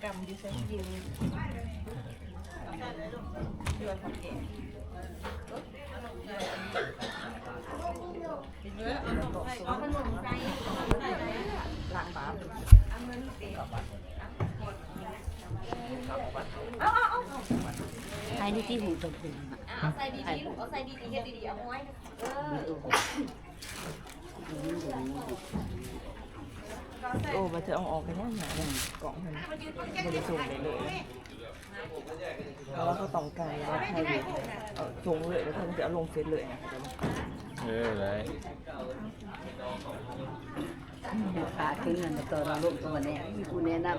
ກຳຢູ່ໃສຢູ່ ລ້າງບາບ ເອົາ ເອົາ ເອົາ ໃຫ້ທີ່ຫູຕົວເປັນ ເອົາໃສ່ດີໆ ລູກ ເອົາໃສ່ດີໆ ເຮັດດີໆ ເອົາຫ້ອຍ ເອີ. ໂອ້ ວ່າຈະເອົາອອກກໍຍາກໆ ເດ້ ກ້ອງຫັ້ນບໍ່ໄດ້ສົ່ງໄດ້ເລີຍ ເພາະວ່າເຂົາຕ້ອງການວ່າຖ່າຍຮູບ ເອົາສົ່ງເລີຍ ແລ້ວເຂົາຈະເອົາລົງເຟສເລີຍນະ ເຂົ້າໃຈບໍ່? ເອີ ໄດ້ ລູກຄ້າຂຶ້ນຫັ້ນ ຕໍ່ລາວລົງຕົວແນ່ ມີຜູ້ແນະນຳ.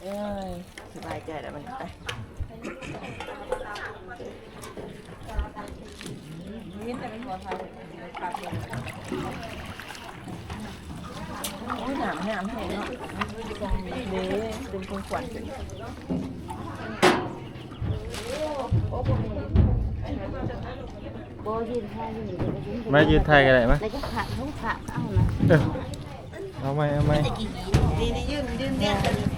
ເອີຍ ສະບາຍໃຈແລ້ວບັດນີ້ ໄປ. ໂອ້ຍ ນ້ຳງາມແຮງເນາະ ເດ້ ເປັນຂວັນໆ ບໍ່ຢືນຖ່າຍຢູ່ນີ້ ມາຢືນຖ່າຍກໍໄດ້ ມາ ແລ້ວຈະພະ ເອົານະ ເອີ ເອົາໃໝ່ ເອົາໃໝ່ ນີ້ໆ ຢືນ ຢືນແນມກັນນີ້